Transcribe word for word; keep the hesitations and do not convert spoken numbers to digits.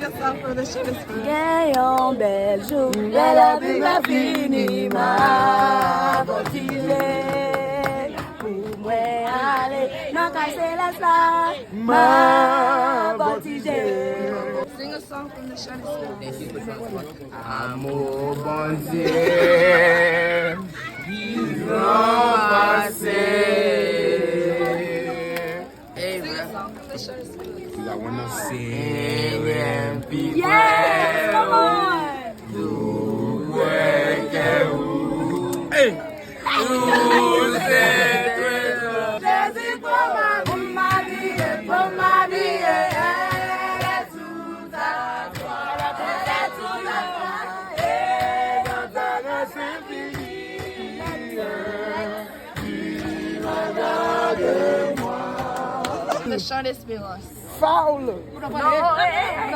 Gen yon bèl jou, lè lavi m ap fini, m a voltije. Pou mwen ale nan kay selès la, m a voltije. Sing a song from the Shonest Girls. Amou Bondye ki gran pase. Hey, man. Sing a song from the Shonest Girls. Senyè m pi prè. Yes, come on. Tou prè kè ou. Hey. Ou se trezò. Jezi pou m abiye, pou m abiye, elle est toute à toi, elle est toute à toi, et dans ta grâce infinie, tu m'as gardé, moi. Le chant d'espérance. Foul! Non, eh, eh, eh,